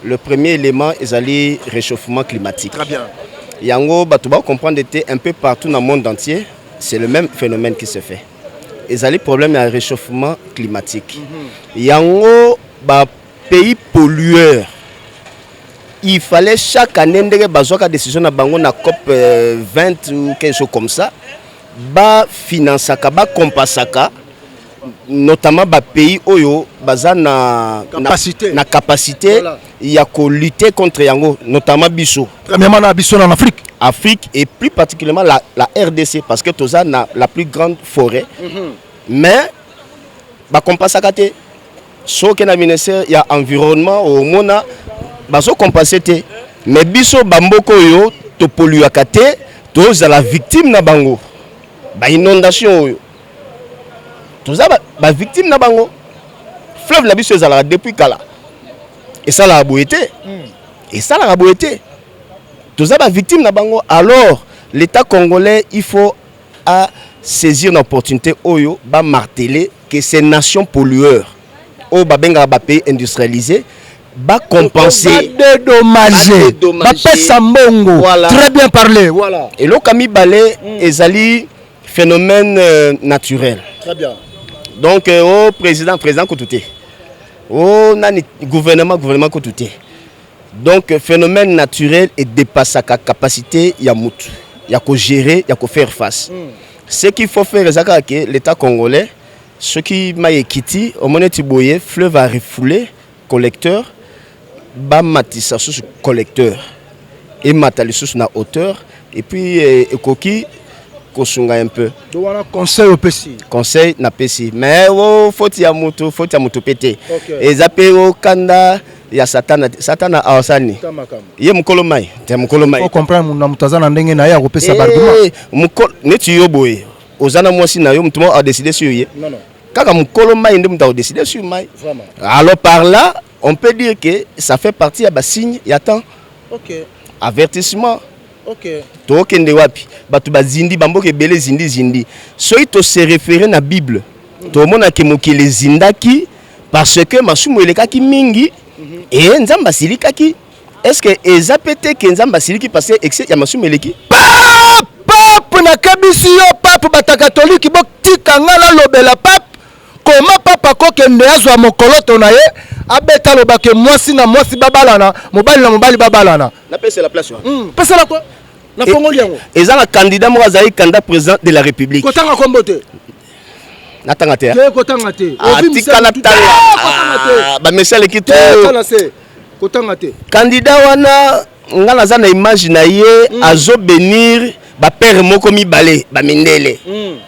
Speaker 15: le premier élément ezali réchauffement climatique.
Speaker 4: Très bien.
Speaker 15: Yango bato ba comprendre te un peu partout dans le monde entier c'est le même phénomène qui se fait ezali problème ya réchauffement climatique. Yango ba pays pollueurs il fallait chaque année ndenge bazwaka décision na bango na COP 20 ou quelque chose comme ça bafinansaka bakompasaka notamment bapays oyo baza na
Speaker 4: capacité
Speaker 15: na, na capacité voilà. ya kolutter contre yango notamment biso
Speaker 4: premièrement na biso na Afrique
Speaker 15: Afrique et plus particulièrement la, la RDC parce que toza na la plus grande forêt mais bakompasaka te soki na ministère ya environnement omona bazokompense te mais biso bamboka oyo topolluaka te, tozala victime na bango. Ba inondation oyo toza ba, ba victime na bango. Fleuve na biso ezalaka depuis kala, esalaka boye te, esalaka boye te. Toza ba victime na bango. Alors l'État congolais, il faut à saisir na opportunité oyo ba marteler que ces nations pollueurs oyo babengaka ba pays industrialisés ba compenser,
Speaker 4: badédommager, bapesa mbongo.
Speaker 15: Voilà.
Speaker 4: Très bien parlé, voilà.
Speaker 15: Eloko ya mibale ezali phénomène naturel.
Speaker 4: Très bien.
Speaker 15: Donc o président, président kutu te, o nani, gouvernement, gouvernement kutu te. Donc phénomène naturel edépassaka capacité ya mutu ya kogérer, ya kofaire face. Ce qu'il faut faire eza kaka ke l'État congolais, soki mai ekiti, omoni eti boye fleuve a refoulé collecteur, bamatisa susu collecteur, emata lisusu na hauteur, et puis ekoki kosunga un peu.
Speaker 4: Donc wana conseil opesi.
Speaker 15: Conseil napesi, mais o faute ya moto, faute ya moto mpe te. Eza mpe okanda ya Satana. Satana awasani ye mokolo mai te, mokolo mai.
Speaker 4: Faut comprendre, na moto aza na ndenge na ye akopesa baargument.
Speaker 15: Neti yo boye, oza na mwasi na yo, moto moko adécide sur ye.
Speaker 4: Non, non.
Speaker 15: Kaka mokolo mai nde moto akodécide sur mai.
Speaker 4: Vraiment.
Speaker 15: Alors par là on peut dire que ça fait partie ya basigne ya temps, avertissement. Tokende wapi? Bato bazindi, bamboka ebele zindi zindi. Soki tose référé na Bible, tomonaki mokili ezindaki parce que masumu elekaki mingi e Nzambe asilikaki. Est ce que eza mpe te ke Nzambe asiliki parce que excès ya masumu eleki?
Speaker 4: Pape, nakebisi yo, pape. Bato katolike, botika nga nalobela pape. Koma pape akokende azwa mokoloto na ye, abeta, alobake mwasi na mwasi babalana, mobali na mobali babalana.
Speaker 15: Napesela place wana.
Speaker 4: Pesela ko nafongoli yango.
Speaker 15: Eza na candidat moko azali candidat président de la République.
Speaker 4: Kotanga kombo te.
Speaker 15: Natanga te?
Speaker 4: Te, kotanga te.
Speaker 15: Tika natanga, bamesi aleki.
Speaker 4: Te, tala se kotanga te.
Speaker 15: Candidat wana, nga naza na image na ye, azobénir bapère moko mibale bamindele,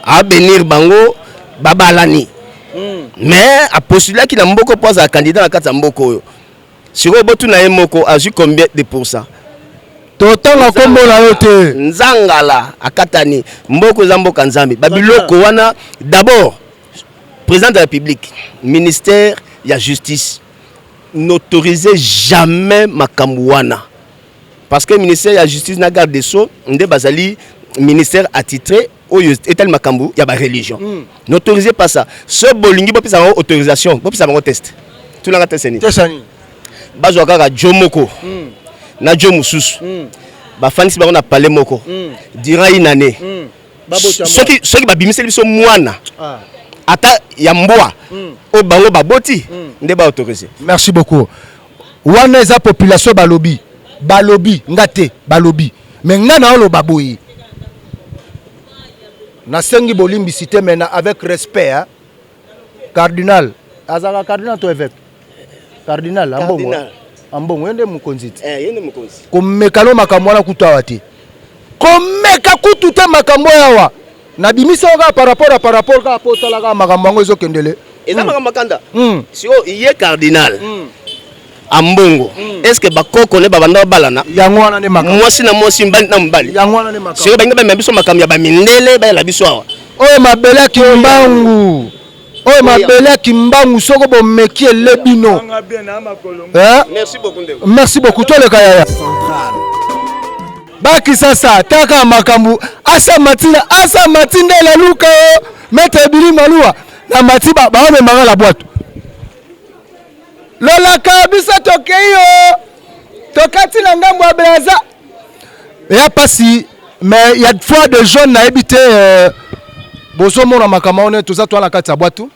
Speaker 15: abénir bango babalani, mais apostulaki na mboka mpo azala candidat na kati ya mboka oyo. Sikoyo botuna ye moko, azwi combien de pourcent?
Speaker 4: Totanga kombo na yo te.
Speaker 15: Nzangala akatani mboka, eza mboka Nzambe. Babiloko wana, d'abord président de la République, ministère ya justice, n'autorisez jamais makambo wana, parce que ministère ya justice na garde des sceaux nde bazali ministère attitré oyo etali makambo ya bareligion. N'autorisez pas ça. So bolingi bopesa bango autorisation, bopesa bango test. Tunanga test nini?
Speaker 4: Test nini?
Speaker 15: Bazwa kaka jo moko na jo mosusu, bafandisi bango na palais moko durant une année. Soki babimiseli biso mwana ata ya mbwa oyo bango baboti, nde baautorise.
Speaker 4: Merci beaucoup. Wana eza population balobi, balobi nga te, balobi. Me nga na oloba boye, nasengi bolimbisi te, mais na avec respect, hein? Cardinal azalaka cardinal to évêque? Cardinal Ambongo.
Speaker 15: Cardinal.
Speaker 4: Ambongo ye nde mokonzi te.
Speaker 15: Eh, ye nde mokonzi.
Speaker 4: Komeka no makambo wana kutu awa te, komeka kutu te makambo oyo awa. Nabimisi yango kaka par rapport à par rapport kaka mpo otala kaka makambo yango ezokendele.
Speaker 15: Eza makambo akanda. Sikoyo ye cardinal Ambongo, est ce que bakoko ne babanda babalana?
Speaker 4: Yango wana nde makambo.
Speaker 15: Mwasi na mwasi, mobali na mobali.
Speaker 4: Yango wana nde makambo.
Speaker 15: Sikoyo balingi bamema biso makambo ya bamindele, bayela biso awa.
Speaker 4: Oyo mabele ya Kimbangu, oyo mabele ya Kimbangu, soko bomeki ele bino. Eh?
Speaker 15: Merci beaucoup, ndeko.
Speaker 4: Merci beaucoup. Toleka yaya bakisasa taka makambo asa matina, asa matindela luka o maître Bili Maluwa na mati baomemanga na bwato lolaka biso. Tokei o tokati na ngambo ya Braza, eya pasi. Mais ya fois de jeune nayebi te, bozomona makambo wana. Toza toa na kati ya bwatu,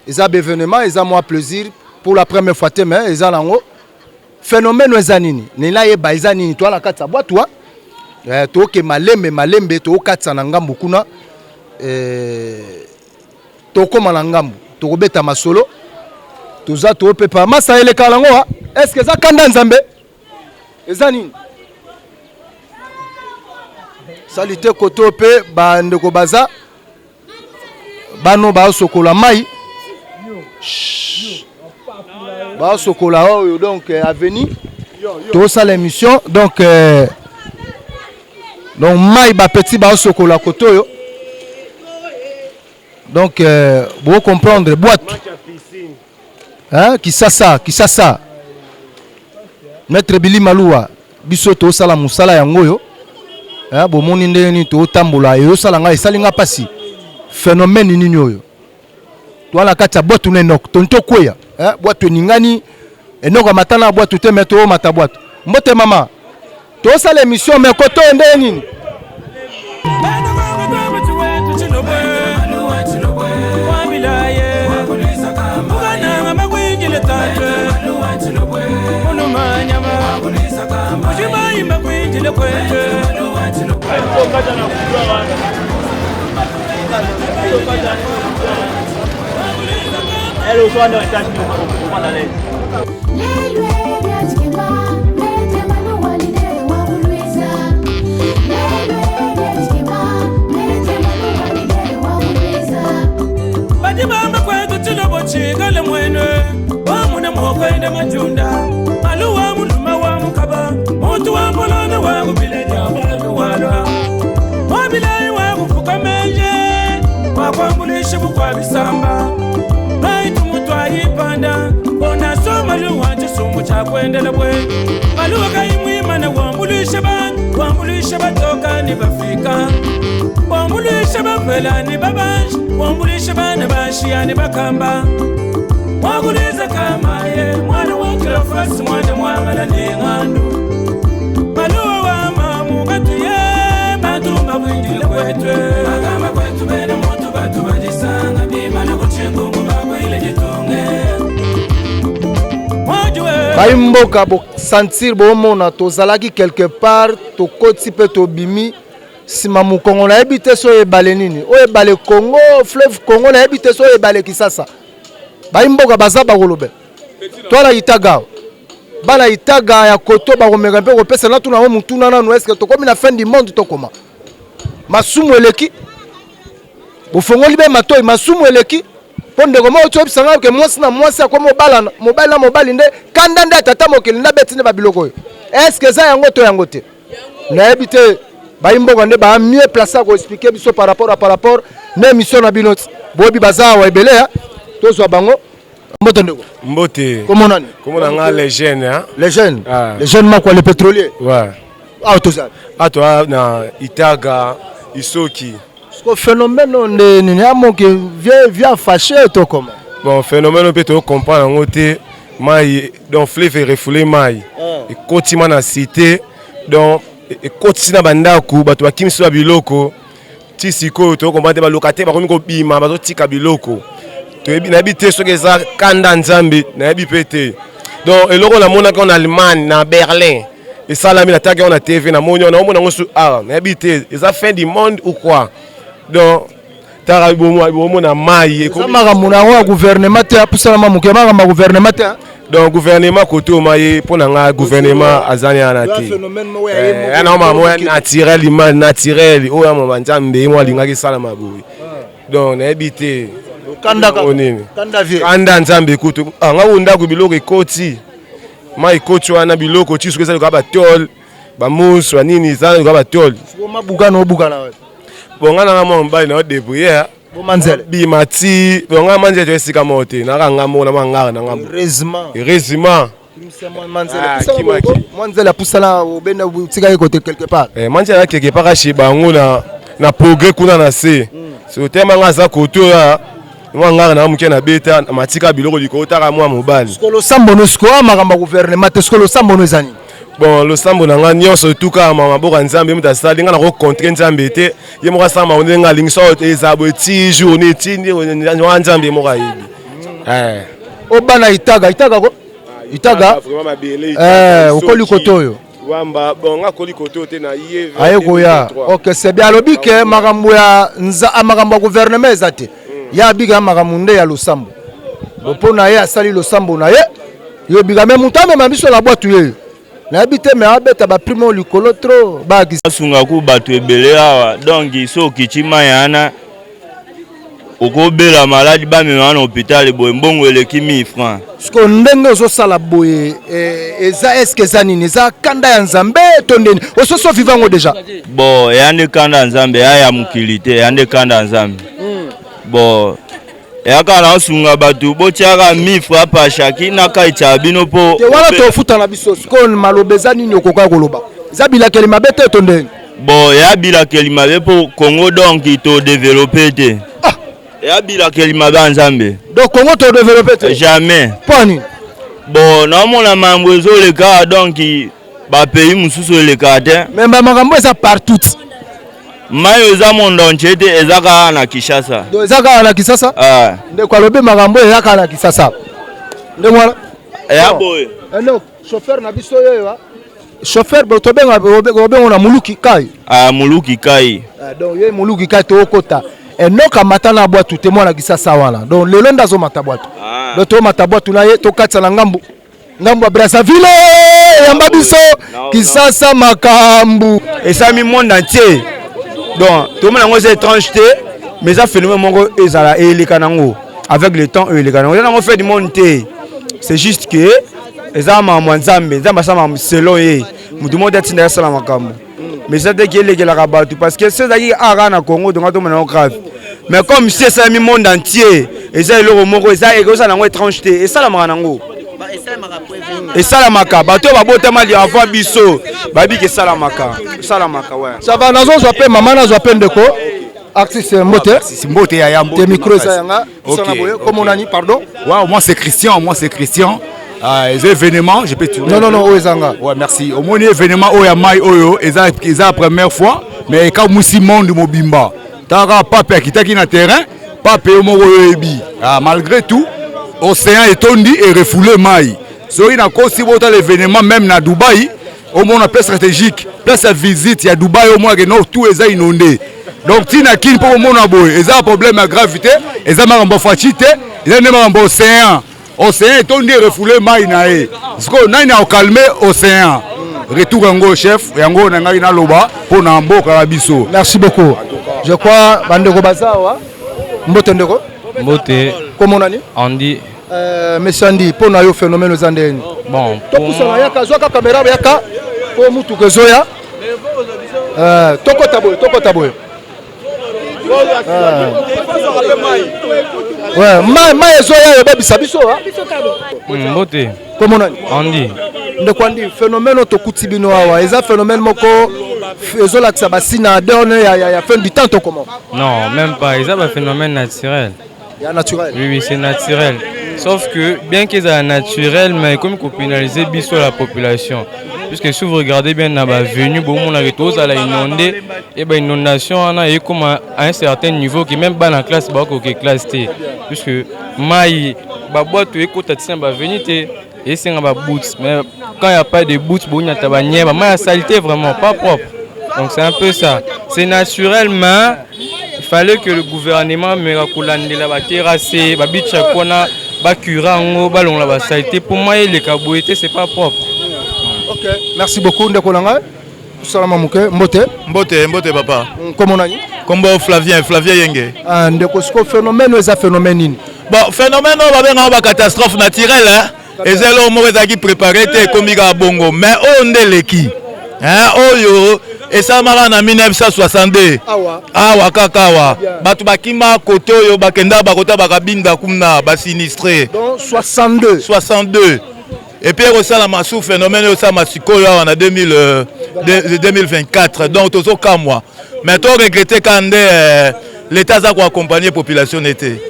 Speaker 4: eza baévénement, eza mwa plaisir pour la première fois te, mais eza nango phénomène. Eza nini nela yeba, eza nini? Toa na kati ya bwatu wa toke malembe malembe, tokatisa na ngambo kuna, tokóma na ngambo, tokobeta masolo. Toza topepa masa elekaka nango wa. Est ce que eza kanda Nzambe? Eza nini? Sali te koto mpe bandeko baza bano baosokola mai, baosokola oyo. Donc avenue tosala émission, donc. Donc mai ba petit baosokola kote oyo. Donc euh, bo comprendre boîte. Hein, Kisasa, Kisasa. Maître Billy Maluwa, biso tosala musala yango oyo. Hein, bomoni ndenge nini totambola eyosala ngai esali nga pasi. Phénomène nini oyo? Toa na kati ya bwatu na Enoch, toni tokweya. Hein, bwatu eningani, Enoch amata na bwatu te mais toomata bwatu. Mbote mama. Tosala émission mais koto oyo ndenge nini?
Speaker 2: Badi bamba kwetu chilobo chikale mwenwe wamuna mwokwenda majunda maluwa muluma wa mukaba muntu wa mpolona wa kubileja waluwalwa wabilayi wa kufuka menje wakwambulisha bukwa bisamba baitu mutu ayipanda ona maluwa chisumbu chakwendela bwe maluwa kayimwimana wambulisha bantu wambulisha batoka ni bafika wambulisha bapela ni babanje wambulisha bana bashiya ni bakamba wakuliza kamaye mwana wa Cleophas mwana mwangala ni ng'andu maluwa wa mamu katuye bantu bakwindile kwetwe bagamba kwetu bene muntu batu bajisanga bimana kuchingungu bakwile jitunge
Speaker 4: Bayi mboka bo sentir bomona tozalaki quelque part tokoti mpe tobimi nsima mokongo nayebi te so ebale nini oyo ebale Congo fleuve Congo nayebi te so ebale Kisasa bayi mboka baza bakoloba twala itaga bana itaga ya koto bakomeka mpe kopesa natuna yango motuna nanu eske tokomi na fin du monde tokoma masumu eleki bofongoli be matoi masumu eleki mpo ndeko moko toyebisa ngai ke mwasi na mwasi akomi obalana mobali na mobali nde kanda nde ya tata mokili nde abeti nde babiloko oyo eske eza yango to yango te nayebi te bayi mboka nde ba mieux place ya koexplike biso par rapport à par rapport na émission na bino boyebi baza awa ebele ya tozwa bango mbote ndeko
Speaker 11: mbote
Speaker 4: kombo nani
Speaker 11: kombo na nga les jeunes hein
Speaker 4: les jeunes ah. les jeunes makwa les pétroliers
Speaker 11: ouais
Speaker 4: awa tozali
Speaker 11: awa toza na itaga isoki
Speaker 4: Siko phénomène oyo nde nini amoke vie vie fâché to comment
Speaker 11: bon phénomène oyo mpe to comprendre yango te mai donc fleuve refoulé mai ekoti ma na cité donc ekotisi na bandako bato bakimisi ba biloko ti sikoyo to comprendre te balocataire bakomi kobima bazotika biloko toyebi nayebi te soki eza kanda nzambe nayebi mpe te donc eloko namonaki en Allemagne na Berlin esalami nataki yango na tv namoni yango naomona yango su awa nayebi te eza fin du monde ou quoi donc tala bomona mai
Speaker 4: eza makambo na yango ya gouvernement te apusana ma moke makambo ya gouvernement te
Speaker 11: donc gouvernement kote oma ye mpo na ngai gouvernement azali wana te yana makambo ya naturel ima naturel oyo ya mama nzambe ye mo alingaki esalama boye donc nayebi te nini kanda nzambe kutu ah, ngai ndako biloko ekoti Mai ekoti wana biloko ti soki eza lokola ba tole ba mousse ba nini eza lokola ba tole.
Speaker 4: Mabukana obukana wapi?
Speaker 11: Bon nga nanga mwa mobali na débrouiller.
Speaker 4: Bo manzele.
Speaker 11: Bima ti bon nga manzele to esika moko te naka nga moko na mwa ngara na nga.
Speaker 4: Heureusement.
Speaker 11: Heureusement.
Speaker 4: Mwanzele apusana obenda otika ye kote quelque part.
Speaker 11: Eh, manzele quelque part chez bango na na progrès kuna na se. So tellement nga aza koto ya mwa ngaka na moke na beta na matika biloko likolo taka mwa mobali.
Speaker 4: Siko losambo no siko makambo ya gouvernement te siko losambo no eza nini?
Speaker 11: Bon losambo na nga nyonso etuka ma maboko ya Nzambe moto asali nga nako contre Nzambe te ye moko asala makambo ndenge alingi so eza boye ti journée ti wana Nzambe moko ayebi.
Speaker 4: Eh. Obana itaga itaga ko itaga eh okoli koto oyo
Speaker 11: Wamba bon nga koli koto te na ye
Speaker 4: aye koya ok c'est bien alobi ke makambo ya nza ah, makambo ya gouvernement eza te hmm. ye abika ya makambo nde ya losambo mpo na ye asali losambo na ye yo obika me moto amema biso na bwatu yeyo nayebi te me abeta baprime oyo likolo trop
Speaker 16: basunga ku bato ebele awa donc so okiti mai wana. Okobela maladi bamema na hôpital boye mbongo eleki 1000 francs.
Speaker 4: Sikoyo ndenge ozosala boye eh, eza eske eza nini? Eza kanda ya Nzambe to ndeni? Ososo viva yango deja?
Speaker 16: Bon, eya nde kanda ya Nzambe, eya ya mokili te, eya nde kanda ya Nzambe. Bon, eya kaka naosunga bato botiaka 1000 francs par chacun na kaitisa bino mpo
Speaker 4: Te wana tofuta na biso. Sikoyo maloba eza nini okoka koloba? Eza bilakeli mabe te to ndenge?
Speaker 16: Bon, eya bilakeli mabe mpo Congo donc to developpe te. Ah! Eya bilakeli mabe ya Nzambe.
Speaker 4: Donc Congo to developpe te?
Speaker 16: Jamais.
Speaker 4: Mpo nini?
Speaker 16: Bon, naomona mambo ezoleka donc ba pays mosusu elekaka te.
Speaker 4: Mais ba makambo eza partout.
Speaker 16: Mai eza monde entier te, eza kaka na Kinshasa.
Speaker 4: Donc eza kaka na Kinshasa?
Speaker 16: Ah.
Speaker 4: Ndeko alobi makambo eza kaka na Kinshasa. Ndenge wana?
Speaker 16: Eya boye.
Speaker 4: Enoch, chauffeur na biso oyo chauffeur bo tobenga obenga na muluki kai.
Speaker 16: Ah muluki kai.
Speaker 4: Ah, donc ye muluki kai tokota. Enoch amata na bwatu te mwana Kisasa wana. Donc lelo nde azomata bwatu. Ah. Donc tomata bwatu na ye tokatisa na ngambu. Ngambu ya Brazzaville yamba biso Kisasa makambu.
Speaker 17: Esalami monde entier. Donc tomona yango eza étrange te mais eza phénomène moko ezala eleka nango avec le temps oyo eleka nango eza nango fait du monde te. C'est juste que eza makambo ya Nzambe, Nzambe asala makambo selon ye, moto moko te atinda ye asala makambo, mais eza te ke elekelaka bato parce que soki ezalaki awa kaka na Congo tonga tomona yango grave, mais comme si esalami monde entier eza eloko moko eza ekozala yango étrange te, esalamaka nango esalamaka bato oyo babotama avant biso bayebi ke esalamaka, esalamaka ouais.
Speaker 4: Ça va, nazozwa mpe mama, nazwa mpe ndeko artiste mbote.
Speaker 18: Mbote yaya, mbote.
Speaker 4: Te micro eza yanga.
Speaker 18: Ok,
Speaker 4: ok. Comment on a dit, pardon?
Speaker 18: Wow, moi c'est Christian, moi c'est Christian. Ah, eza événement, je peux tourner.
Speaker 4: Non, non, non, oyo ezanga.
Speaker 18: Ouais, merci. Omoni événement oyo ya mai oyo, eza eza première fois, mais ekamwisi monde mobimba. Taka pape akitaki na terrain, pape yo moko oyebi. Ah, malgré tout, océan etondi et refoulé mai. Soki nakosi botala événement même na Dubaï, omona place stratégique, place ya visite ya Dubaï, omona ke non tout eza inondé. Donc tina kini mpo komona boye eza problème ya grave te, eza makambo ya Fatshi te, eza nde makambo ya océan. Océan etondi refoulé mai na ye. Sikoyo nani akokalme océan? Retour yango chef, yango na ngai naloba mpo na mboka na biso.
Speaker 4: Merci beaucoup. Je crois bandeko baza awa. Mbote ndeko.
Speaker 19: Mbote.
Speaker 4: Kombo nani?
Speaker 19: Andy.
Speaker 4: Monsieur Andy, mpo na yo phénomène eza ndenge nini?
Speaker 19: Bon,
Speaker 4: topusana yaka, zwaka kamera yaka mpo mutuka ezoya. Tokota boye, tokota boye. Ouais, mai mai ezoya ebebisa biso.
Speaker 19: Mbote.
Speaker 4: Kombo nani?
Speaker 19: Andy.
Speaker 4: Ndeko Andy, phénomène oyo tokuti bino awa eza phénomène moko ezolakisa basina dernier ya, ya, ya fin du temps to comment?
Speaker 19: Non, même pas. Eza ba phénomène naturel.
Speaker 4: Ya naturel.
Speaker 19: Oui, oui, c'est naturel. Sauf que, bien qu'ils aient naturel, mais comme qu'on pénalise biso la population. Puisque si vous regardez bien, na ba venu, bon, on a tous à la inondé, et ben inondation, on a eu comme à un certain niveau qui même pas dans la classe, bah, ok, classe T. Puisque, maï, ba boîte, écoute, tiens, ba venu, t'es, et c'est un boots. Mais quand il n'y a pas de boots, bon, il y a tabanière, bah, maï, saleté vraiment, pas propre. Donc c'est un peu ça. C'est naturel, mais il fallait que le gouvernement meka kolandela ba terrasse, ba beach kona, ba cura yango, ba longola ba saleté. Pour moi, eleka boye te, c'est pas propre.
Speaker 4: Ok, merci beaucoup ndeko na ngai. Salama moke, mbote.
Speaker 20: Mbote, mbote papa.
Speaker 4: Kombo nani?
Speaker 20: Kombo Flavien, Flavien Yenge.
Speaker 4: Ah, ndeko siko phénomène eza phénomène nini?
Speaker 20: Bon, phénomène oyo babengaka ba catastrophe naturelle, hein? Eza eloko moko ezalaki préparé te, ekomi kaka bongo. Mais oyo nde eleki. Hein, oyo esalamaka na 1962. Awa kaka awa. Bato bakima kote oyo bakenda bakota bakabinda kuna ba sinistré.
Speaker 4: Donc 62.
Speaker 20: 62. Et puis ekosalama sous phénomène oyo esalama sikoyo awa na 2024. Donc tozokamwa. Mais to regretter kaka nde l'État aza ko accompagner population nete.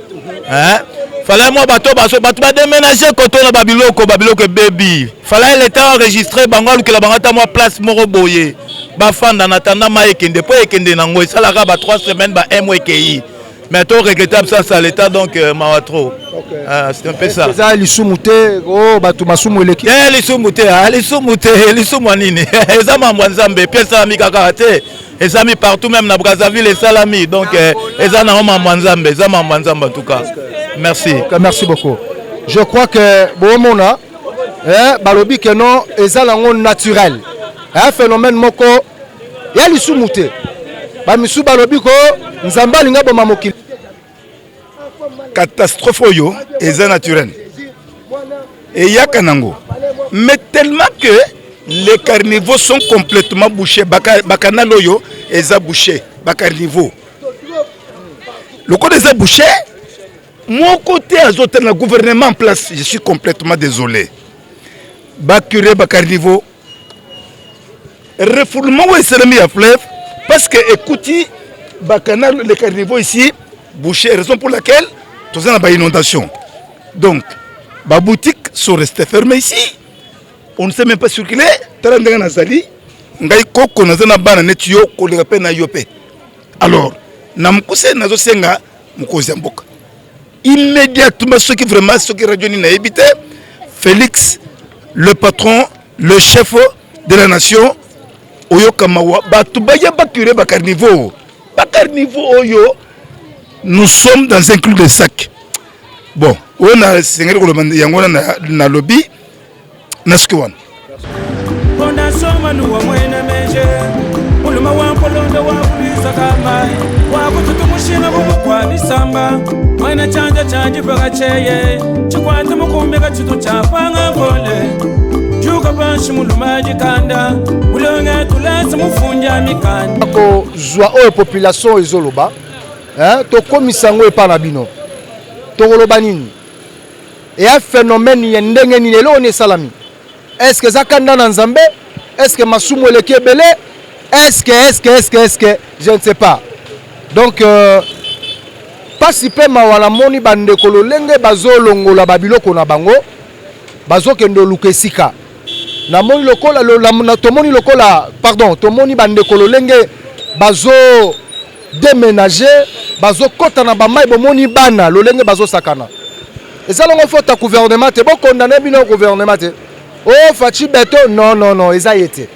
Speaker 20: Hein? Fallait moi bato baso bato ba déménager koto na babiloko babiloko ebebi. Fallait l'État enregistrer bango alukela bango ata mwa place moko boye. Bafanda na tanda mai ekende po ekende nango esalaka ba 3 semaines ba 1 mois ekei. Mais to regretter absence à l'État donc mawa trop.
Speaker 4: Okay.
Speaker 20: Ah, c'est un peu ça.
Speaker 4: Eza lisumu te, oh bato masumu eleki.
Speaker 20: Eh lisumu te, ah lisumu te, lisumu nini? Eza mambo ya Nzambe, pe esalami kaka te. Esalami partout même na Brazzaville esalami. Donc eza na mambo ya Nzambe, eza mambo ya Nzambe en tout cas. Merci.
Speaker 4: Okay, merci beaucoup. Je crois que bomona eh balobi que non eza nango naturel. Un phénomène moko ya lisumu te. Ba misu balobi ko Nzambe alinga boma mokili.
Speaker 21: Catastrophe oyo eza naturel, eyaka nango, mais tellement que les carnivaux sont complètement bouchés, bacanal oyo eza bouché, bacarnivaux lokola eza bouché, moko te azotala na gouvernement en place. Je suis complètement désolé, bacure bacarnivaux, refoulement oyo esalemi ya fleuve, parce que ekuti bacanal, les carnivaux ici bouché, raison pour laquelle toza na bainondation. Donc baboutiques sont restées fermées ici, on ne sait même pas circuler. Tala ndenge nazali, ngai koko naza na bana neti yo, koleka mpe na yo mpe. Alors na mokuse, nazosenga mokonzi ya mboka immédiatement, soki vraiment, soki radio nini nayebi te, Félix le patron, le chef de la nation, oyoka mawa bato baya bacurer bacarnivaux, bacarnivaux oyo. Nous sommes dans un cul de sac. Bon, oyo nasengeli koloba yango wana, nalobi na soki wana.
Speaker 2: Fondation Maluwa mwene meje muluma wa mpolondo wa kulisa kamba wa kututu mushinga bumukwa bisamba mwene chanja chanji paka cheye chikwata mukumbi kachitu chapanga ngole juka panshi muluma jikanda mulonge tulesa mufunja mikanda.
Speaker 4: Kozwa oyo population ezoloba, hein, tokomisa yango epai na bino. Tokoloba nini? Eya phénomène ya ndenge nini? Eloko nini esalami? Est-ce eza kanda na Nzambe? Est-ce masumu eleki ebele? Est-ce est-ce est-ce est-ce je ne sais pas. Donc pasi mpe mawa. Namoni bandeko lolenge bazolongola babiloko na bango, bazokende oluka esika. Namoni lokola tomoni lokola, pardon, tomoni bandeko lolenge bazo déménager, bazokɔta na bamai. Bomoni bana lolenge bazosakana. Eza longo faute ya gouvernement te. Bokondane bino gouvernement te, o Fatshi béton. Non, non, non, eza ye te.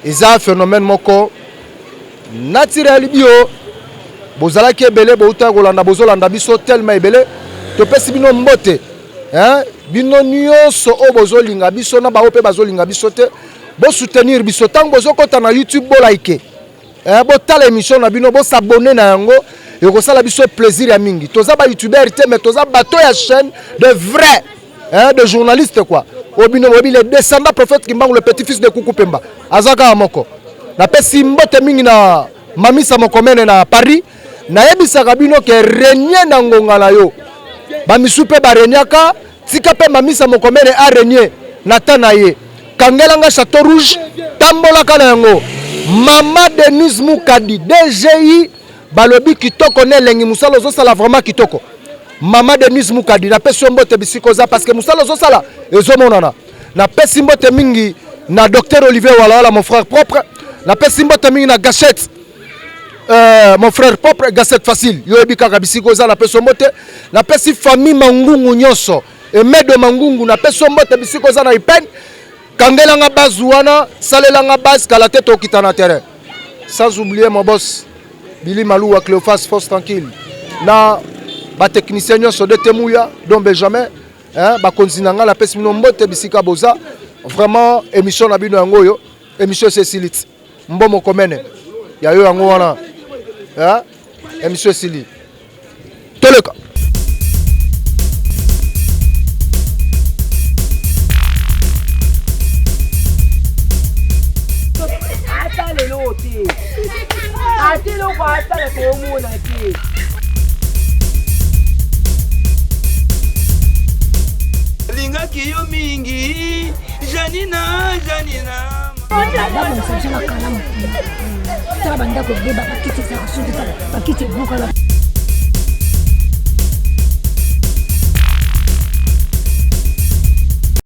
Speaker 4: Eza phénomène moko naturel. Bio bozalaki ebele, bouta kolanda, bozolanda biso tellement ebele. Topesi bino mbote, hein? Bino nyonso oyo bozolinga biso na baoyo mpe bazolinga biso te, bosoutenir biso. Ntango bozokɔta na YouTube, bolike, botala émission na bino, bos'abonner na yango, ekosala biso plaisir ya mingi. Toza bayoutubeur te, mais toza bato ya chaîne de vrai, hein, de journaliste quoi. Oyo bino boyebi, le descendant prophète Kimbangu, le petit fils de Kuku Pemba, aza kaka moko. Napesi mbote mingi na Mamisa Mokomene na Paris. Nayebisaka bino ke renie na ngonga na yo, bamisu mpe bareniaka. Tika mpe Mamisa Mokomene arenie na ta na ye. Kangelanga Château Rouge, tambolaka na yango. Mama Denise Mukadi, DGI, balobi kitoko na elengi. Mosala ozosala vraiment kitoko. Mama Denise Mukadi, napesi yo mbote bisika oza, parce que mosala ozosala ezomonana. Napesi mbote mingi na docteur Olivier Walawala, mon frère propre. Napesi mbote mingi na Gachette, mon frère propre Gachette facile, yo oyebi kaka bisika oza. Napesi yo mbote. Napesi famille Mangungu nyonso, Emedo Mangungu, napesi yo mbote bisika oza na Ipene. Kangelanga base wana, salelanga base. Kala te tokita na terrain. Sans oublier mon boss Billy Malouwa, Cléophas, force tranquille, na batechnicien nyonso de Temuya Don Benjamin, hein, bakonzi na ngai, napesi bino mbote bisika boza. Vraiment, émission na bino yango oyo, émission esi esili ti mbomo komene ya yo yango wana, hein? Émission esili, toleka.
Speaker 1: Ata lelo te, ata eloko asala toomona te.
Speaker 2: Lingaki yo mingi, Janina, Janina.
Speaker 3: Babongisa biso bakalamu kuna. Tala bandako ebeba, bakiti ezaka soki, bakiti ebukana.